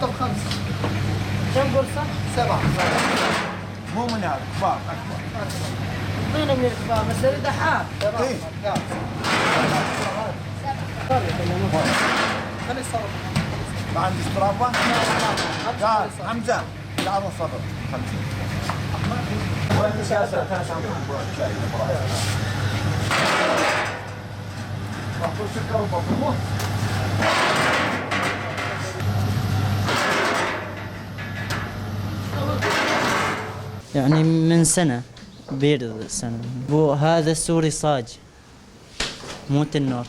حطه بخمسة. كم قرصة؟ 7. مو من هذا، كبار اكبر. اعطينا من الكبار بس اريد حار. إيه. خلي الصرف. ما عندي استرافه؟ تعال حمزة، تعال صبر 50. يعني من سنة بيرض سنة بو هذا السوري صاج، مو تنور،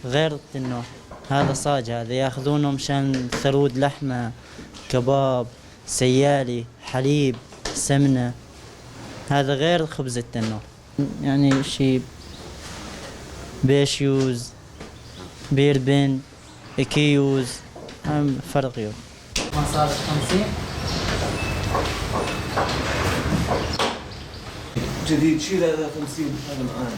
غير التنور، هذا صاج، هذا ياخذونه مشان ثرود لحمة، كباب، سيالي، حليب، سمنة، هذا غير خبز التنور. يعني شيء بيشيوز، بيربن، كيوز، هم فرق يوم. ما صارت 50. جديد شيل هذا 50، هذا معانا.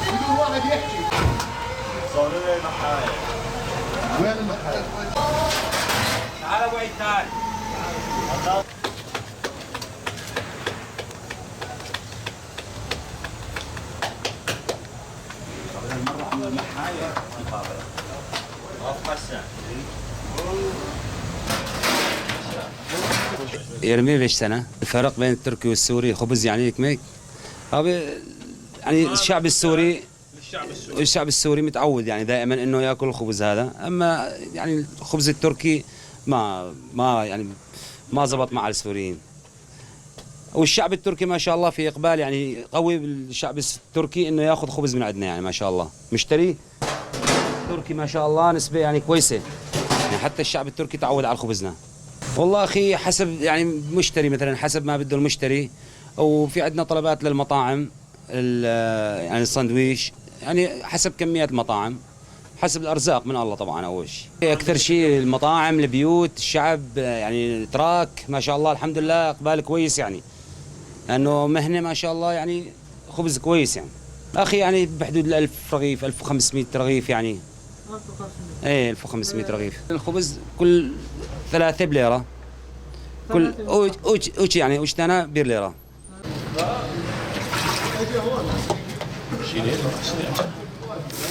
بدون واحد يحكي. صار لنا المحاية. وين المحاية؟ تعال ابو عيد تعال. 25 سنة. الفرق بين التركي والسوري خبز يعني هيك يعني الشعب السوري، الشعب السوري متعود يعني دائما انه ياكل الخبز هذا، اما يعني الخبز التركي ما يعني ما زبط مع السوريين. والشعب التركي ما شاء الله في اقبال يعني قوي بالشعب التركي انه ياخذ خبز من عندنا، يعني ما شاء الله مشتري تركي ما شاء الله نسبة يعني كويسة، يعني حتى الشعب التركي تعود على خبزنا. والله اخي حسب يعني مشتري، مثلا حسب ما بده المشتري، وفي عندنا طلبات للمطاعم، يعني الساندويش، يعني حسب كميات المطاعم، حسب الارزاق من الله طبعا. اول شيء اكثر شيء المطاعم، البيوت، الشعب، يعني تراك ما شاء الله الحمد لله اقبال كويس، يعني لانه مهنه ما شاء الله يعني خبز كويس يعني اخي يعني بحدود ال 1000 رغيف، 1500 رغيف يعني. 1500. ايه 1500 رغيف. الخبز كل 3 بليره، كل اوش يعني اوش تانا بير ليره.